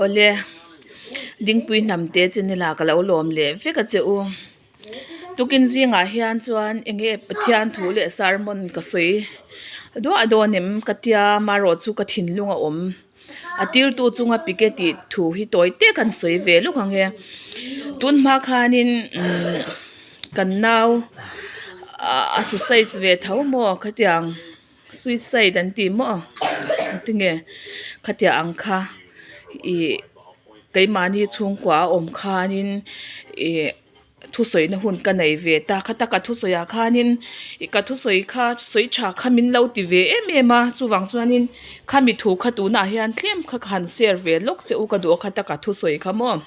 Awle, Dingpui hnamte channel ah ka lo lawm leh vek a che u. Tukin zingah hian chuan enge Pathian thu leh sermon ka sawi duah dawn em ka tia marawh chu ka thinlung a awm. A tirtu chunga pike tih thu hi tawi te kan sawi ve lawk ang e. Tun hma khanin umm kan nau a suicide ve tho maw khatiang. Suicide an ti maw tinge khatiang ang kha ih keimahni chhungkua a awm khanin ih thusawina hun ka nei ve ta khata ka thusawi ah khanin ih ka thusawi kha sawi tha kha min lo ti ve em em a chuvang chuanin khami thu kha tunah hian tlem kha ka han share ve lawk che u ka duh a khata ka thusawi kha maw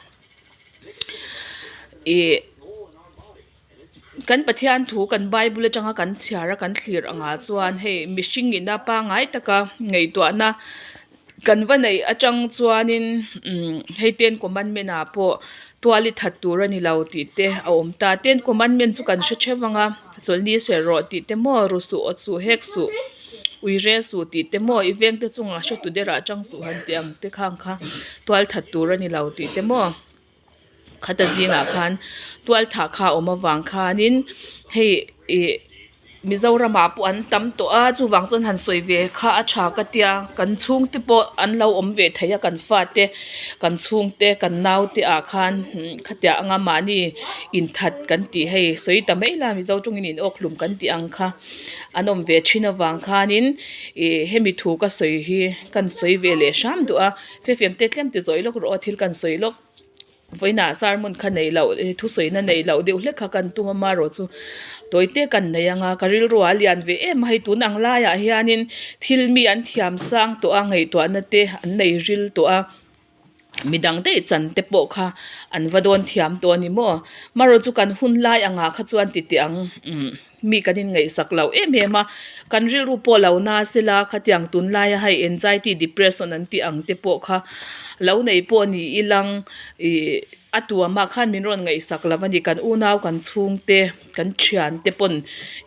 ih. Kan Pathian thu kan Bible atanga kan chhiar a kan thlir angah chuan hei mihring ina pangngai taka ngaihtuahna kan va neih atang chuanin umm hei ten commandment ah pawh tual i that tur a ni lo tih te a awm ta ten commandment chu kan hre theuh ang a chawlhni serh rawh tih te maw ru suh awt suh hek suh ui rel suh tih te maw i veng te chungah hre tu derah chang suh han tih ang te khang kha tual that tur a ni lo tih te maw. Khata zingah khan tual thah kha a awm avang khanin hei ih Mizoramah pawh an tam tawh a chuvang chuan han sawi ve kha a tha ka tia kan chhungte pawh an lo awm ve thei a kan fate kan chhungte kan naute ah khan khatiang anga mahni inthat kan tih hei sawi ta mai la Mizo tawngin in awk hlum kan tih ang kha an awm ve thin avang khanin ih hemi thu ka sawi hi kan sawi ve leh hram duh a. Fefem te tlem ti zawih lawk rawh aw thil kan sawi lawk vawiinah sermon kha neih loh thusawina neih loh deuh hlek kha kan tum a marawh chu tawi te kan nei ang a ka rilru a lian ve em a hei tun ang laiah hianin thil mi an thiam sang tawh a ngaihtuahna te an nei ril tawh a midang daih chan te pawh kha an va dawn thiam tawh a ni maw marawh chu kan hun lai angah kha chuan ti teh ang umm. Mi kan inngaihsak loh em em a, kan rilru pawh lo na sela khatiang tunlaia hei anxiety depression an tih ang te pawh kha lo nei pawh ni ilang ih a tuamah khan min rawn ngaihsak lo a ni kan unau kan chhungte kan thiante pawn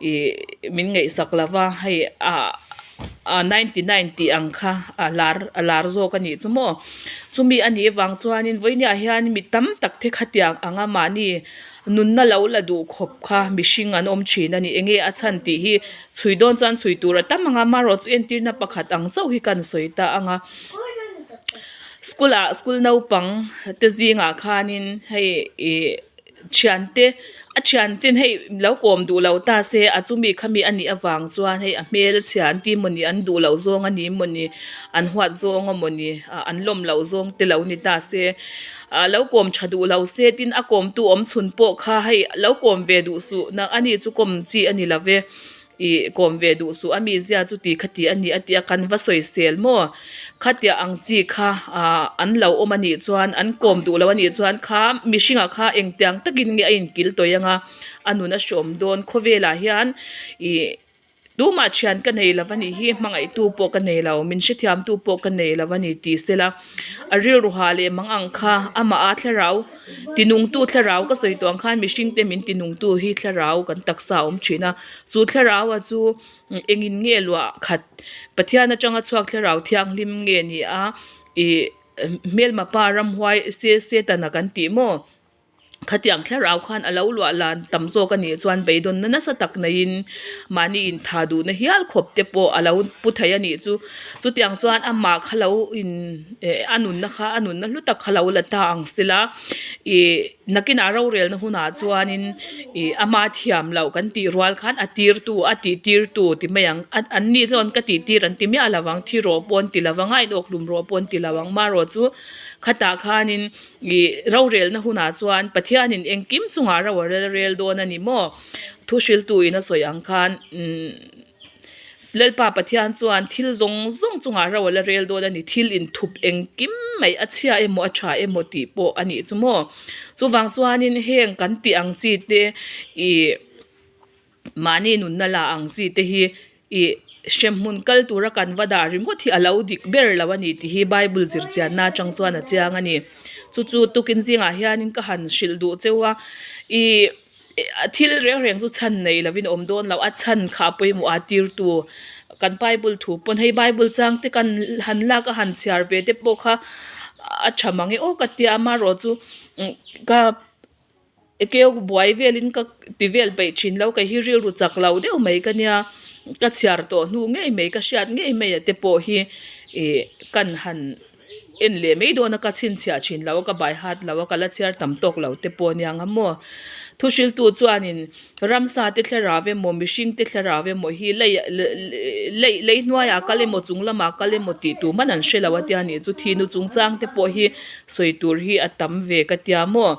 ih min ngaihsak lo va hei ah ah 99 tih ang kha a lar a lar zawk a nih chu maw chumi a nih avang chuanin vawinia hian mi tam tak te khatiang anga mahni. Nunna lo la duh khawp kha mihring an awm thin a ni. Enge a chhan tih hi chhui dawn chuan chhui tur a tam ang a, marawh chu entirna pakhat ang chauh hi kan sawi ta ang a. School ah school naupang te zingah khanin hei ih thiante a thianten hei lo kawm duh lo ta se a chumi khami a nih avang chuan hei a hmel chhia an ti mawni an duh loh zawng a ni mawni an huat zawng a mawni an lawm loh zawng te lo ni ta se. Ah lo kawm tha duh lo se tin a kawmtu awm chhun pawh kha hei lo kawm ve duh suh nang ani chu kawm chi a ni lo ve ih kawm ve duh suh a mizia chu ti kha ti a ni a ti a kan va sawisel maw khatiang ang chi kha ah an lo awm a nih chuan an kawm duh lo a nih chuan kha mihringah kha engtiang takin nge a inkil tawih ang a a nun a hreawm dawn khawvelah hian ih. Tumah thian ka nei lo a nih hi, hmangaihtu pawh ka nei lo, min hrethiamtu pawh ka nei lo a ni tih sela a rilru ha leh mang ang kha amah a thlarau tinungtu thlarau ka sawi tawh ang khan mihringte min tinungtu hi thlarau kan taksa a awm thin a, chu thlarau a chu engin nge luah khat Pathian atanga chhuak thlarau thianghlim nge ni a ih hmelma pa ramhuai se Setana kan tih maw. Khatiang thlarau khan a lo luah lan tam zawk a nih chuan beidawnna nasa tak neiin mahni intha duhna hial khawp te pawh a lo pu thei a nih chu. Chutiang chuan amah kha lo in eh a nunna kha a nunna hlu tak kha lo la ta ang sela ih nakinah rorelna hunah chuanin ih ama thiam loh kan tih rual khan a tirtu a tih tirtu ti mai ang an ni chuan ka tih tir an ti miah lo ang thi rawh pawh an ti lo ang a inawkhlum rawh pawh an ti lo ang marawh chu khatah khanin. Ih rorelna hunah chuan Pathianin engkim chungah ro a rel rel dawn a ni maw? Thu hriltuin a sawi ang khan umm Lalpa Pathian chuan thil zawng zawng chungah ro a la rel dawn a ni. Thil inthup engkim mai a chhia emaw a tha emaw tih pawh a nih chu maw? Chuvang chuanin heng kan tih ang chi te ih. Mahni nunna la ang chi te hi ih hremhmun kal tura kan va dah ringawt hi a lo dik ber lo a ni tih hi bible zir chianna atang chuan a chiang a ni. Chu chu tukin zingah hianin ka han hrilh duh cheu a ih thil reng reng chu chhan nei lovin a awm dawn lo a chhan kha a pawimawh a tirtu. Kan bible thu pawn hei bible chang te kan han lak a han chhiar ve te pawh kha a tha mang e aw ka tia amaherawh chu ka keu buai velin ka ti vel peih thin lo kei hi rilru chak lo deuh mai ka nia ka chhiar tawh hnu ngei mai ka hriat ngei mai ah te pawh hi ih kan han en leh mai dawn a ka chhinchhiah thin lo a ka bai hat lo a ka la chhiar tam tawk lo te pawh a niang a maw thu hriltu chuanin ramsa te thlarau emaw mihring te thlarau emaw hi lei lei lei hnuaiah kal emaw chung lamah kal emaw tih tur hman an hre lo a tia nih chu thinu chungchang te pawh hi sawi tur hi a tam ve ka tia maw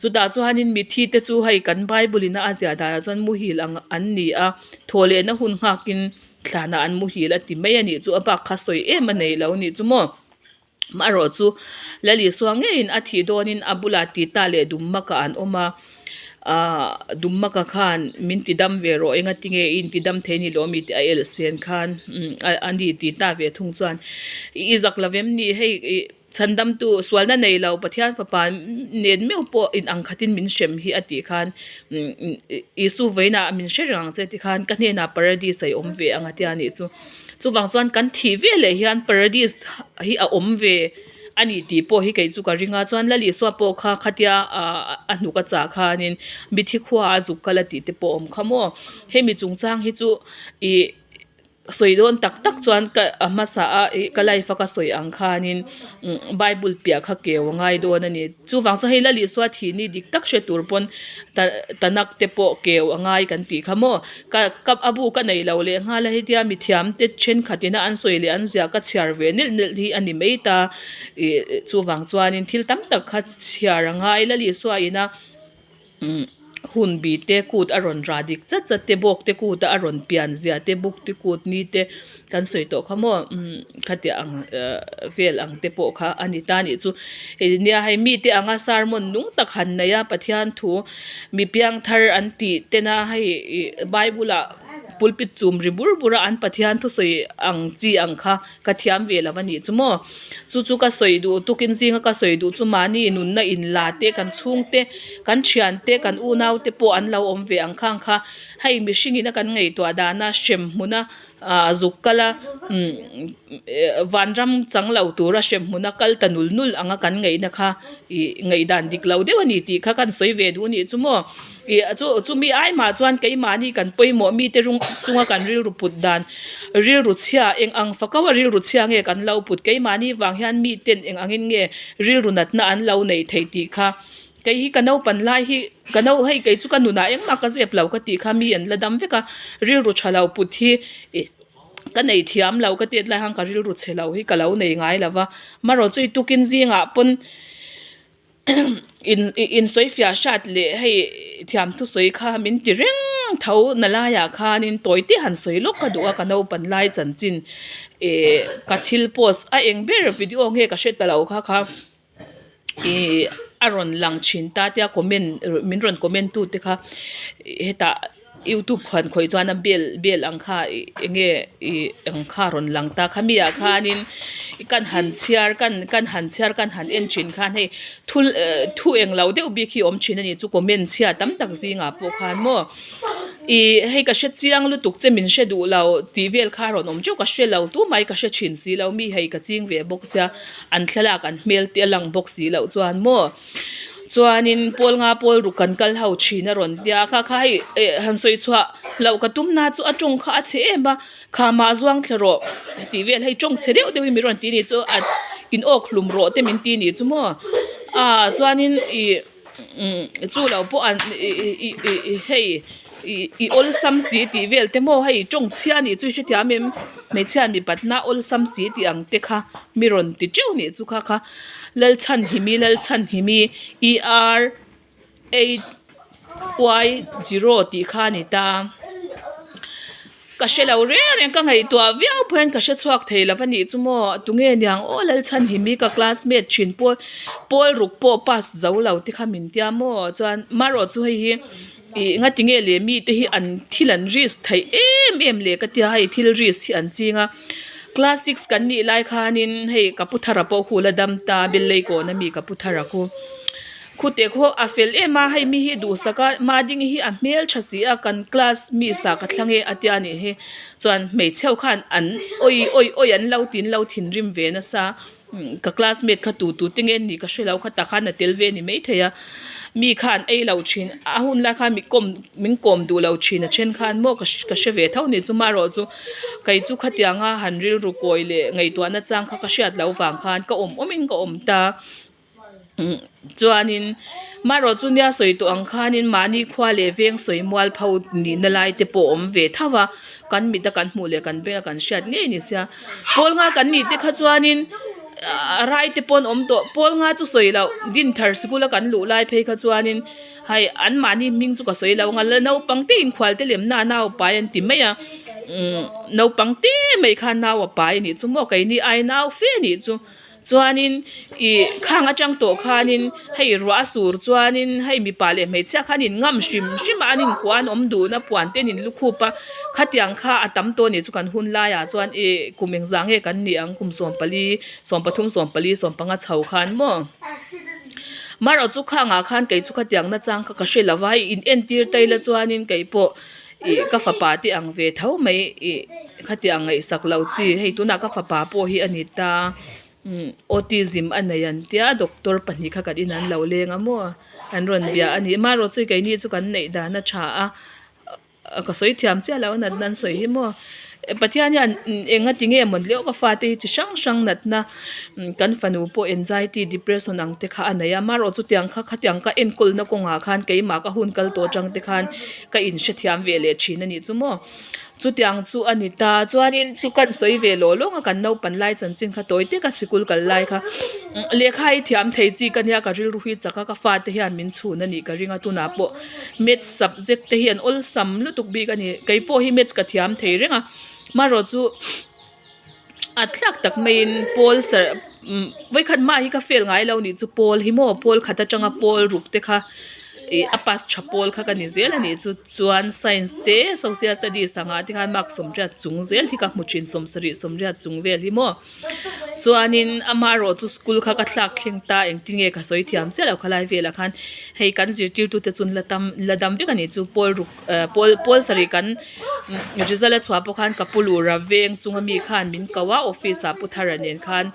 chutah chuanin mithi te chu hei kan bible in a a ziah danah chuan muhil ang an ni a thawhlehna hun nghakin Thlanah an muhil a ti mai a nih chu a bak kha sawi em a nei lo nih chu maw. Amaherawh chu Lal Isua ngeiin a thih dawnin a bulah Tita leh Dummaka an awm a, aah Dummaka khan min ti dam ve rawh enga tinge i inti dam thei ni lo mi tih a elh sen khan a ni Tita ve thung chuan i zak lo em ni hei ih Chhandamtu sualna nei lo Pathian fapa nen meuh pawh in ang khatin min hrem hi a tih khan Isu vawiinah min hre reng ang che ti khan ka hnenah paradise a i awm ve ang a tia nih chu. Chuvang chuan kan thih veleh hian paradise hi a awm ve a ni tih pawh hi kei chu ka ring a chuan Lal Isua pawh kha khatia a hnuk a chah khanin mithi khua a zuk kal a tih te pawh a awm kha maw. Hemi chungchang hi chu ih. Sawi dawn tak tak chuan ka a hmasa a ih ka life a ka sawi ang khanin bible piah kha keu a ngai dawn a ni. Chuvang chuan hei Lal Isua thih ni dik tak hre tur pawn ta tanak te pawh keu a ngai kan tih kha maw. Ka ka a bu ka nei lo leh nghal a hetia mithiam te thenkhat ina an sawi leh an ziah ka chhiar ve nelh nelh hi a ni mai ta ih chuvang chuanin thil tam tak kha chhiar a ngai Lal Isua ina. Umm hun bi te kut a rawn rah dik chat chat te bawk te kut a a rawn pian zia te buk te kut ni te kan sawi tawh kha maw umm khatiang ang ehh vel ang te pawh kha a ni ta a nih chu hei nia hei mite anga sermon nung tak han nei a Pathian thu mi piang thar an tih tena hei ih bible ah pulpit chum ri bur bur a an Pathian thusawi ang chi ang kha ka thiam ve lo a nih chu maw. Chu chu ka sawi duh tukin zinga ka sawi duh chu mahni nunna inla te kan chhungte kan thiante kan unau te pawh an lo awm ve ang khang kha hei mihring ina kan ngaihtuah dana hrem hmuna ah zuk kal a umm vanram chang lo tura hrem hmuna kal ta nul nul anga kan ngaihna kha ih ngaihdan dik lo deuh a ni tih kha kan sawi ve duh a nih chu maw ih chu chumi ai mah chuan keimahni kan pawimawh mite rawng chunga kan rilru put dan rilru chhia eng ang fak a rilru chhia nge kan lo put keimahni vang hian miten eng angin nge rilru natna an lo neih theih tih kha kei hi ka naupan lai hi ka nau hei kei chu ka nunah engmah ka zep lo ka tih kha mi an la dam vek a rilru tha lo put hi ih ka nei thiam lo ka tiat lai khan ka rilru chhe lo hi ka lo nei ngai lo va marawh chu i tukin zingah pawn. In insawi fiah hrat leh hei thiam thusawi kha min ti reng tho na laiah khanin tawi te han sawi lawk ka duh a ka naupan lai chanchin ih ka thil post a eng ber video nge ka hre ta lo kha kha ih a rawn lang thin ta tia comment min rawn comment tu te kha hetah. Youtube khuan khawih chuan a bel bel ang kha ih eng nge ih eng kha a rawn lang ta khami ah khanin kan han chhiar kan kan han chhiar kan han en thin khan hei thul eh thu eng lo deuh bik hi a awm thin a ni chu comment chhia tam tak zingah pawh khan maw ih hei ka hre chiang lutuk che min hre duh lo tih vel kha a rawn awm teuh ka hre lo tumah hi ka hre thin si lo mi hei ka ching ve bawk sia an thlalak an hmel te a lang bawk si loh chuan maw. Chuanin pawl nga pawl ruk kan kal ho thin a rawn tia kha kha hei eh han sawi chhuah loh ka tum na chu a tawng kha a chhe em a khama zuang thla rawh tih vel hei tawng chhe deuh deuhin min rawn ti ni chu a in awk hlum rawh te min ti ni chu maw ah chuanin ih umm chu lo pawh an ih ih ih ih hei ih ih awlsam si tih vel te maw hei tawng chhia a nih chu i hrethiam em hmeichhia mipatna awlsam si tih ang te kha mi rawn ti teuh nih chu kha kha. Lalchhanhimi Lalchhanhimi E R 8 Y 0 tih kha a ni ta. Ka hre lo reng reng ka ngaihtuah viau pawh hian ka hre chhuak thei lo a nih chu maw tunge niang aw Lalchhanhimi ka classmate thin pawh pawl ruk pawh pass zo lo te kha min tia maw chuan marawh chu hei hi ih ngati nge leh mite hi an thil an risk theih em em leh ka tia hei thil risk hi an ching a class six kan nih lai khanin hei ka pu thara pawh khu la dam ta bellei kawn ami ka pu thara khu. Khute khaw a fel em a hei mi hi duhsak a Madingi hi a hmeltha si a kan class miss ah ka thlang e a tia nih hi chuan hmeichhe ho khan an awi awi awi an lo tin lo thinrim ve nasa ka classmate kha tu tu te nge ni ka hrelo kha tak khan a tel ve a ni maithei a mi khan ei lo thin a hun lai khan mi kawm min kawm duh lo thin a then khan maw ka ka hre ve tho ni chu marawh chu kei chu khatianga han rilru kawi leh ngaihtuahna chang kha ka hriat loh vang khan ka awm awmin ka awm ta. Chuanin marawh chu nia sawi tawh ang khanin mahni khua leh veng sawi mual pho nihna lai te pawh a awm ve tho a, kan mit a kan hmuh leh kan beng a kan hriat ngei ni sia. Pawl nga kan nih te kha chuanin a rai te pawh an awm tawh, pawl nga chu sawi loh Dinthar sikul a kan luh lai phei kha chuanin hei an mahni hming chu ka sawi lo ang a, la naupang te inkhual te lem na nau pai an ti mai a, umm naupang te mai khan nau a pai a nih chu maw keini ai nau fe a nih chu. Chuanin ih khang atang tawh khanin hei ruah a sur chuanin hei mipa leh hmeichhia khan in ngam hrim hrim a an inkuah an awm dun a puan te an in lukhup a khatiang kha a tam tawh a nih chu kan hun laiah chuan ih kum engzah nge kan nih ang kum sawmpali sawmpathum sawmpali sawmpanga chho khan maw marawh chu khangah khan kei chu khatiang nachang kha ka hre lo va hei in entir ta ila chuanin kei pawh ih ka fapa te ang ve tho mai ih khatiang ngaihsak loh chi hei tunah ka fapa pawh hi a ni ta umm autism a nei an tia doctor pahnih kha kan in an lo leng a maw an rawn bia a ni amaherawhchu chu keini chu kan neih dan a tha a ka sawi thiam chiah loh a natna an sawi hi maw Pathian hian enga ti nge mawn leuh ka fate hi chi hrang hrang natna kan fanu pawh anxiety depression ang te kha a nei a amaherawhchu chutiang kha khatiang ka enkawlna kawngah khan keimah ka hun kal tawh atang te khan ka inhrethiam ve leh thin a nih chu maw chutiang chu a ni ta chuanin chu kan sawi ve lawh lawng a kan naupan lai chanchin kha tawi teka sikul kal lai kha lehkha hi thiam thei chi ka nia ka rilru hi chak a ka fate hian min chhun a nih ka ring a tunah pawh maths subject te hi an awlsam lutuk bik a ni keipawh hi maths ka thiam thei reng a marawh chu a tlak tak maiin pawl serh vawikhat hmaah hi ka fail ngai lo nih chu pawl hi maw pawl khat atanga pawl ruk te kha ih a pass tha pawl kha ka ni zel a nih chu chuan science te social studies angah te khan mark sawmriat chung zel hi ka hmu thin sawmsarih sawmriat chung vel hi maw chuanin amaherawh chu school kha ka thlak thleng ta engtin nge ka sawi thiam chiah lo khalai velah khan hei kan zirtirtu te chu an la tam la dam vek a nih chu pawl ruk eh pawl pawl sarih kan result a chhuah pawh khan ka pu lura veng chunga mi khan min ko a office ah pu thara nen khan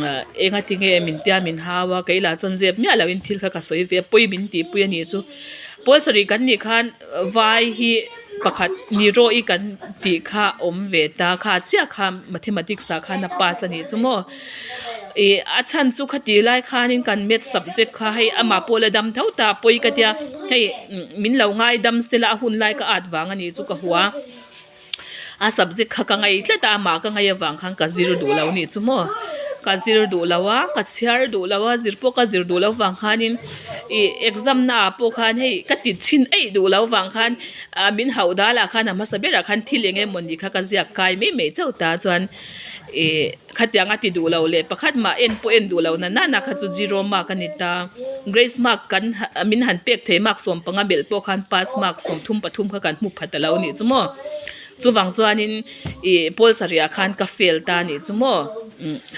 ah eng a ti nge min tia min hau a kei lah chuan zep miah loin thil kha ka sawi ve a pawi min tih pui a nih chu pawl sarih kan nih khan vai hi pakhat ni rawh i kan tih kha awm ve ta kha chiah kha mathematics ah khan a pass a nih chu maw ih a chhan chu khati lai khanin kan maths subject kha hei amah pawh la dam tho ta pawi ka tia hei min lo ngai dam sela a hun lai ka at vang a nih chu ka hua a subject kha ka ngei tlat a amah ka ngei avang khan ka zir duh lo a nih chu maw ka zir duh lo a ka chhiar duh lo a zir pawh ka zir duh loh vang khanin ih exam na ah pawh khan hei ka ti chhin eih duh loh vang khan ah min hauh dal ah khan a hmasa berah khan thil eng emawni kha ka ziak kai mai mai chauh ta chuan ih khatiang a ti duh lo leh pakhat mah en pawh en duh lo na nana kha chu zero mark a ni ta grace mark kan min han pek thei mark 15 belh pawh khan pass mark 33 kha kan hmu phat a lo nih chu maw chuvang chuanin ih pawl sarih ah khan ka fail ta a nih chu maw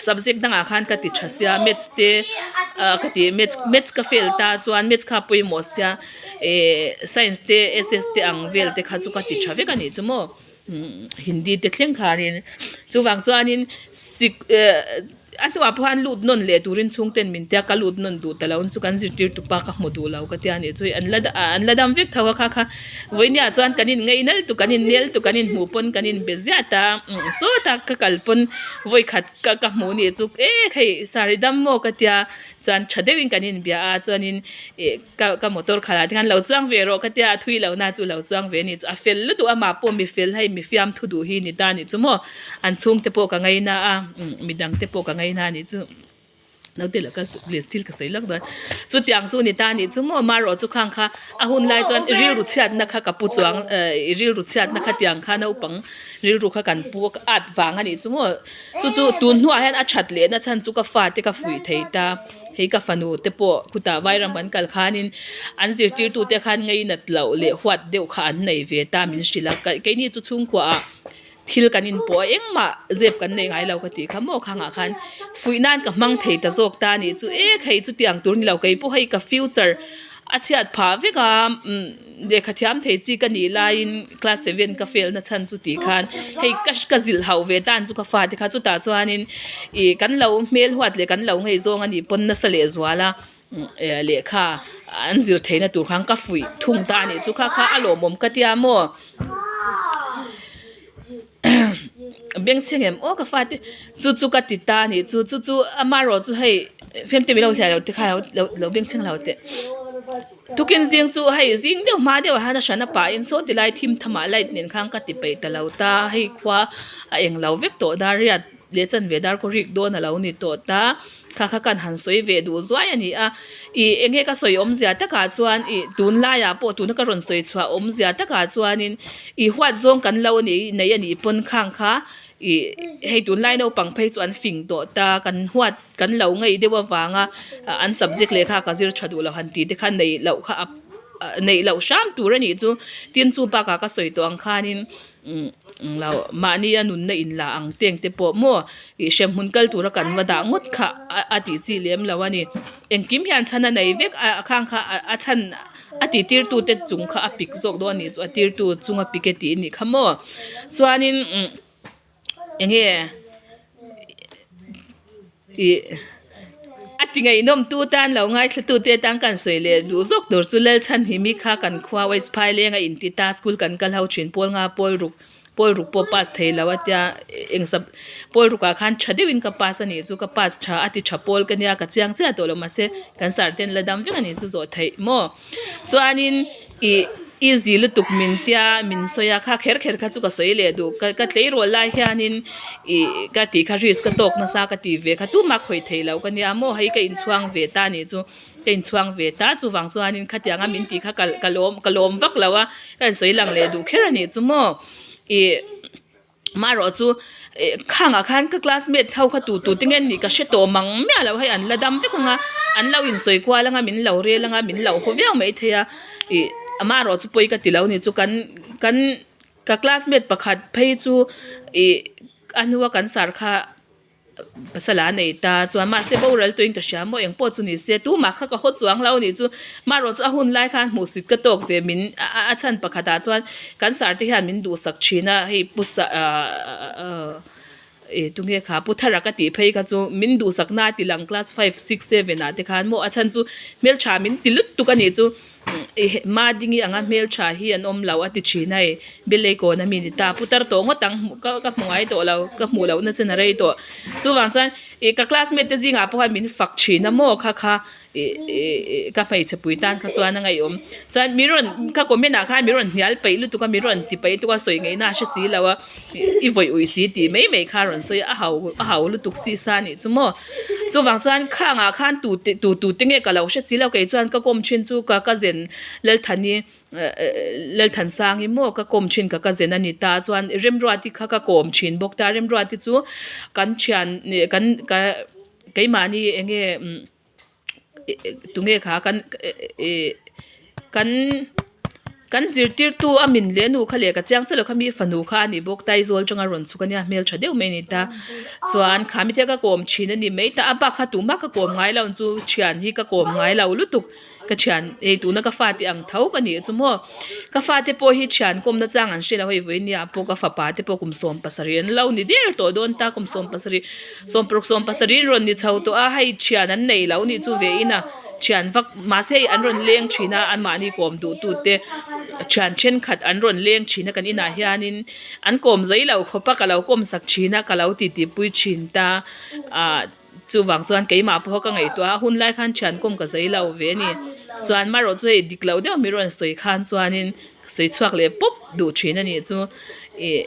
subject dangah khan ka ti tha sia maths te ah ka ti maths maths ka fail ta chuan maths kha a pawimawh sia ih science te S_S te ang vel te kha chu ka ti tha vek a nih chu maw. Hindi te thleng khanin chuvang chuanin sik eh a hnuah pawh khan lut nawn leh turin chhungten min tia ka lut nawn duh ta lo chu kan zirtirtu pa ka hmu duh lo ka tia nih chu an la an la dam vek tho a kha kha vawinia chuan kan in ngei nal tuk kan in nel tuk kan in hmuh pawn kan in be ziah ta sawta ka kal pawn vawikhat ka ka hmuh nih chu e hei sari dam maw ka tia chuan tha deuhin kan inbia a chuanin ih. Ka ka motor khalh ah te khan lo chuang ve rawh ka tia a thui lo na chu lo chuang ve a ni chu a fel lutuk amah pawh mi fel hei mi fiam thu duh hi ni ta a nih chu maw an chhung te pawh ka ngaina a midang te pawh ka ngaina a nih chu naute lah ka thil ka sawi lak dawn chutiang chu ni ta a nih chu maw amaherawh chu khang kha a hun lai chuan rilru chhiatna kha ka pu chuang ehh rilru chhiatna kha tiang kha naupang rilru kha kan pu at vang a nih chu maw chu chu tun hnuah hian a that leh na chhan chu ka fate ka fuih thei ta. Hei ka fanu te pawh khutah vairam kan kal khanin an zirtirtu te khan ngei nat loh leh huat deuh kha an nei ve ta min hrilh a keini chu chhungkua ah. Thil kan inpawh a engmah zep kan nei ngai lo ka tih kha maw khangah khan fuih nan ka hmang thei ta zawk ta anih chu ek hei chutiang tur ni lo kei pawh hei ka future a chhiat phah vek a umm lehkha thiam thei chi ka nih laiin class seven ka fail na chhan chu tih khan hei ka ka zilh hauh ve tan chu ka fate kha chutah chuanin ih kan lo hmel huat leh kan lo ngei zawng anih pawn nasa leh zual a. Lehkha an zir theihna tur khan ka fuih thung ta anih chu kha kha a lawmawm ka tia maw bengchheng em aw ka fate chu chu ka ti ta anih chu chu chu amaherawh chu hei fiamte min lo hliah loh te kha lo lo bengchheng lo teh tukin zing chu hei zing deuh hma deuh ah hian a hran a pahin saw ti lai thim tham ah light nen khan ka ti peih ta lo ta hei khua a englo vek tawh dar riat leh chanve dar kaw rik dawn a lo ni tawh ta. Kha kha kan han sawi ve duh zuai a ni a, ih eng nge ka sawi awmzia takah chuan ih tunlaiah pawh tuna ka rawn sawi chhuah awmzia takah chuanin ih huat zawng kan lo nei nei a nih pawn khang kha ih hei tunlai naupang phei chu an fing tawh ta kan huat kan lo ngei deuh avanga an subject lehkha ka zir tha duh lo han tih te kha neih loh kha a neih loh hram tur a nih chu tin chu bakah ka sawi tawh ang khanin. Umm lo mahni a nunna in la ang teng te pawh maw ih hremhmun kal tura kan va dah ngawt kha a tih chi lem lo a ni engkim hian chhan a nei vek a khang kha a chhan a tih tir tu te chung kha a pik zawk dawn a nih chu a tir tu chunga pik e tih a nih kha maw chuanin umm eng nge. Ih a ti ngaihnawm tu tan lo ngaithla tu te tan kan sawi leh duh zawk tur chu Lalchhanhimi kha kan khua West Phaileng a inti ta school kan kal ho thin pawl nga pawl ruk pawl ruk pawh pass thei lo a tia eng sub pawl ruk ah khan tha deuhin ka pass a nih chu ka pass tha a ti tha pawl ka nia ka chiang chiah tawh lo mahse kan sir ten la dam vek a nih chu zawh theih maw chuanin ih easy lutuk min tia min sawi a kha kher kher kha chu ka sawi leh duh ka ka tleirawl lai hianin ih ka tih kha risk ka tawk nasa ka tih ve kha tumah khawih theih loh ka nia maw hei ka inchhuang ve ta nih chu ka inchhuang ve ta chuvang chuanin khatiang a min tih kha ka ka lawm ka lawm vak lo a ka insawi lang leh duh kher a nih chu maw ih. Amaherawh chu eh khangah khan ka classmate ho kha tu tu te nge nih ka hre tawh mang miah lo hei an la dam vek ang a an lo insawi kual ang a min lo rel ang a min lo haw viau maithei a ih amaherawh chu pawi ka ti lo ni chu kan kan ka classmate pakhat phei chu ih a hnua kan sar kha. Pasal a nei ta chuan mahse boral tawhin ka hria maw engpawh chu ni se tumah kha ka haw chuang lo anih chu marawh chu a hun lai khan hmuhsit ka tawk ve min a chhan pakhatah chuan kan sir te hian min duhsak thin a hei pu sa ahh ih tunge kha pu thara ka tih phei kha chu min duhsak na a ti lang class five six seven ah te khan maw a chhan chu hmeltha min ti lutuk anih chu. Madingi anga hmeltha hi an awm lo a ti thin a hei Belaikawn a mi ni ta putar tawh ngawt ang hmuh ka ka hmu ngai tawh lo ka hmuh loh na chen a rei tawh chuvang chuan ih ka classmate te zingah pawh hian min fak thin a maw kha kha ih ih ka hmeichhe pui tan kha chuan a ngaihawm chuan mi rawn ka comment ah khan mi rawn hnial peih lutuk a mi rawn ti peih lutuk a sawi ngaihna a hre si lo a i vawi ui si tih mai mai kha a rawn sawi a a hau a hau lutuk si sa a nih chu maw chuvang chuan khang ah khan tu te tu tu te nge ka lo hre si lo kei chuan ka kawm thin chu ka cousin Lalthani Lalthansangi maw ka kawm thin ka cousin a ni ta chuan Remruati kha ka kawm thin bawk ta Remruati chu kan thian kan ka keimahni eng nge umm. Tunge kha kan ih kan kan zirtirtu a min leh nu kha leh ka chiang chiah lo kha mi fanu kha a ni bawk taizawl atanga rawn chhuk a nia hmeltha deuh mai a ni ta chuan kha mi te ka kawm thin a ni mai ta a bak kha tumah ka kawm ngai lo ang chu thian hi ka kawm ngai lo lutuk ka thian hei tuna ka fate ang tho ka nih chu maw ka fate pawh hi thian kawmna chang an hre lo hei vawinia pawh ka fapa te pawh kum 17 an lo ni der tawh dawn ta kum 17. Sawmparuk sawmpasarih in rawn ni chho tawh a, hei thian an nei lo nih chu ve in a thian vak mahse hei an rawn leng thin a anmahni kawm duh tu te thian thenkhat an rawn leng thin a kan inah hianin an kawm zai lo khawp a ka lo kawm sak thin a ka lo titi pui thin ta ah chuvang chuan keimah pawh ka ngaihtuah a hun lai khan thian kawm ka zai lo ve a ni chuan marawh chu hei dik loh deuh mi rawn sawi khan chuanin ka sawi chhuak leh pawp duh thin a nih chu ih.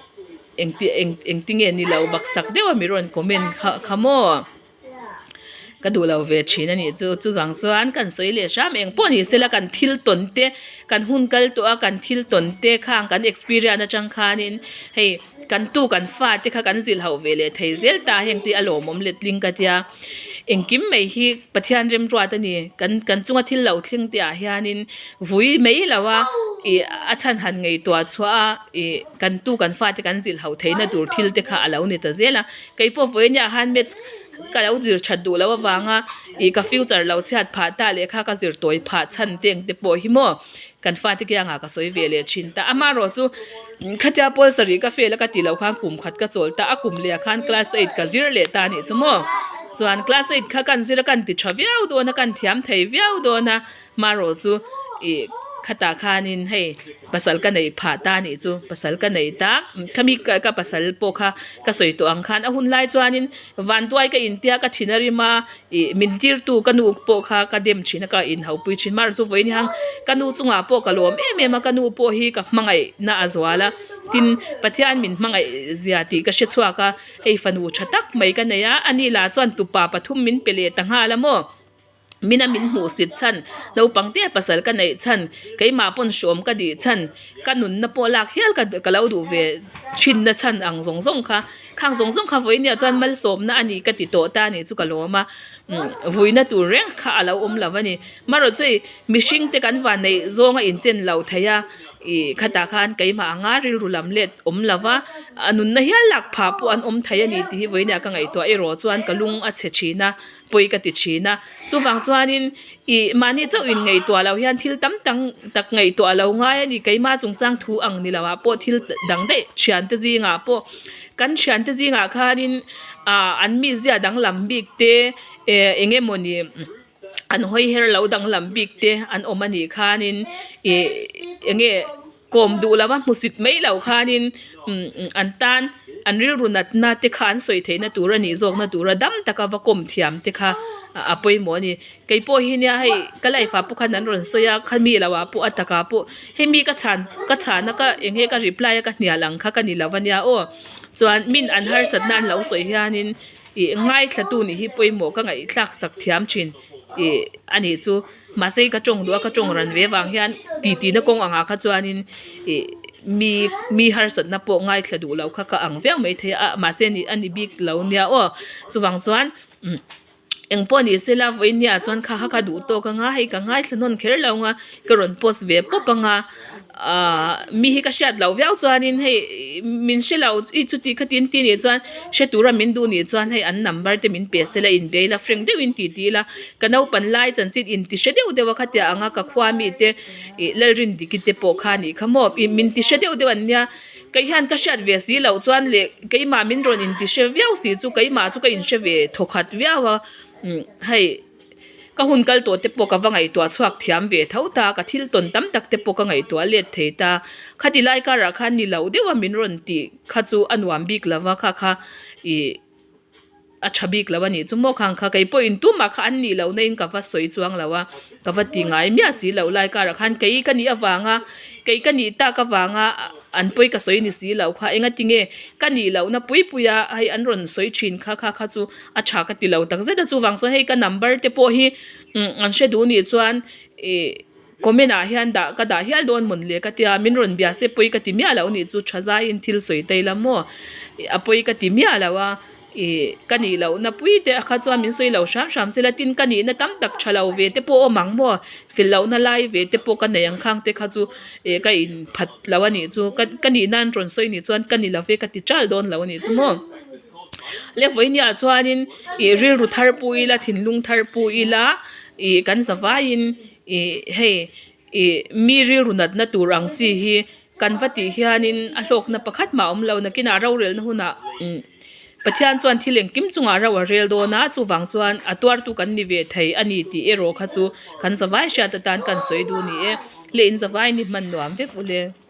Engti eng engtinge ni lo baksak deuh a mi rawn comment kha kha maw ka duh lo ve thin a nih chu chuvang chuan kan sawi leh hram eng pawh ni sela kan thil tawn te kan hun kal tawh a kan thil tawn te khang kan experience atang khanin hei. Kan tu kan fate kha kan zilh hauh ve leh thei zel ta heng te a lawmawm letling ka tia. Engkim mai hi Pathian remruat a ni. Kan kan chunga thil lo thleng te ah hianin vui mai lo a ih a chhan han ngaihtuah chhuah a ih kan tu kan fate kan zilh hauh theihna tur thil te kha a lo ni ta zel a. Keipawh vawiin ah khan maths ka lo zir that duh loh avanga ih ka future lo chhiat phah ta leh kha ka zir tawi phah chhan te ang te pawh hi maw kan fate kiangah ka sawi ve leh thin ta. Amaherawh chu khatia pawl sarih ka fail a ka tih loh khan kum khat ka chawl ta a kum leh ah khan class eight ka zir leh ta a nih chu maw chuan class eight kha kan zir a kan ti tha viau dawn a kan thiam thei viau dawn a. Marawh chu ih khatah khanin hei pasal ka neih phah ta anih chu pasal ka nei ta khami ka pasal pawh kha ka sawi tawh ang khan a hun lai chuanin vanduai ka intia ka thin a rim a ih min tirtu ka nu pawh kha ka dem thin a ka inhaupui thin marawh chu vawiin hian ka nu chungah pawh ka lawm em em a ka nu pawh hi ka hmangaih na a zual a tin Pathian min hmangaih zia tih ka hre chhuak a hei fanu tha tak mai ka nei a ani lah chuan tupa pathum min pe leh ta nghal a maw. Mina min hmuh sit chhan, naupang te pasal ka neih chhan, keimah pawn hrawm ka dih chhan, ka nunna pawh lak hial ka ka lo duh ve thinna chhan ang zawng zawng kha, khang zawng zawng kha vawinia chuan malsawmna a ni ka ti tawh ta a nih chu ka lawm a, vuina tur reng kha a lo awm lo a ni. Marawh chu hei mihring te kan van neih zawng a inchen lo thei a, ih khatah khan keimah anga rilru lam let awm lo va, a nunna hial lak phah pawh an awm thei a ni tih hi vawinia ka ngaihtuah erawh chuan ka lung a chhe thin a. pawi ka ti thin a chuvang chuanin ih mahni chauh in ngaihtuah loh hian thil tam tak tak ngaihtuah lo ngai a ni keimah chungchang thu ang ni lo ah pawh thil dang daih thiante zingah pawh kan thiante zingah khanin ah an mizia danglam bik te eh eng emawni an hawi her lo danglam bik te an awm a nih khanin ih eng nge. Kawm duh lova hmusit mai loh khanin an tan an rilru natna te kha an sawi theihna tur a nih zawkna tura dam taka va kawm thiam te kha a pawimawh a ni. Kei pawh hi nia hei ka life ah pawh khan an rawn sawi a khami lo ah pawh a takah pawh hemi ka chhan ka chhana ka eng nge ka reply a ka hnial ang kha ka ni lo a nia aw. Chuan min an harsatna an lo sawi hianin ih ngaithlatu nih hi pawimawh ka ngaihthlak sak thiam thin ih a nih chu. Mahse ka tawng duh a ka tawng ran ve vang hian titi na kawng angah kha chuanin ih mi mi harsatna pawh ngaithla duh loh kha ka ang viau maithei a mahse a ni a ni bik lo nia aw chuvang chuan umm eng pawh ni sela vawiin nia chuan kha kha ka duh tawk anga hei ka ngaithla nawn kher lo anga ka rawn post ve pawp anga ahh mi hi ka hriat loh viau chuanin hei min hre lo i chuti khatin ti nih chuan hre tura min duh nih chuan hei an number te min pe sela inbe ila frank deuhin ti ti ila ka naupan lai chanchin inti hre deuh deuh a khatia anga ka khua mi te ih Lalrindiki te pawh kha nih kha maw ih min ti hre deuh deuh an nia kei hian ka hriat ve si loh chuan leh keimah min rawn inti hre viau si chu keimah chu ka inhre ve thawkhat viau a umm hei. Ka hun kal tawh te pawh ka va ngaihtuah chhuak thiam ve tho ta, ka thil tawn tam tak te pawh ka ngaihtuah let thei ta. Khati lai karah khan ni loh deuh a min rawn tih kha chu a nuam bik lo va, kha kha ih a tha bik lo a nih chu maw khang kha kei pawhin tumah kha an nih loh na in ka va sawi chuang lo a, ka va ti ngai miah si loh lai karah khan kei ka nih avanga kei ka nih tak avanga an pawi ka sawi ni si loh kha engati nge ka nih lohna pui pui a hei an rawn sawi thin kha kha kha chu. A tha ka ti lo tak zet a chuvang chuan hei ka number te pawh hi umm an hre duh nih chuan ih comment ah hian dah ka dah hial dawn mawn le ka tia min rawn bia se pawi ka ti miah loh nih chu tha zaiin thil sawi ta ila maw a pawi ka ti miah lo a ih ka nih loh na pui te kha chuan min sawi lo hram hram se la tin ka nihna tam tak tha lo ve te pawh a awm ang maw fel loh na lai ve te pawh ka nei ang khang te kha chu ih ka in phat lo a nih chu ka ka nihna an rawn sawi nih chuan ka ni lo ve ka ti ṭal dawn lo a nih chu maw. Le vawinia chuanin ih rilru thar pu ila thinlung thar pu ila ih kan zavaiin ih hei ih mi rilru natna tur ang chi hi kan va tih hianin a hlawkna pakhat mah a awm lo nakinah rorelna hunah umm Pathian chuan thil engkim chungah ro a rel dawn a chuvang chuan a tuartu kan ni ve thei a ni tih erawh kha chu kan zavai hriat atan kan sawi duh a ni e le in zavai ni hman nuam vek ule.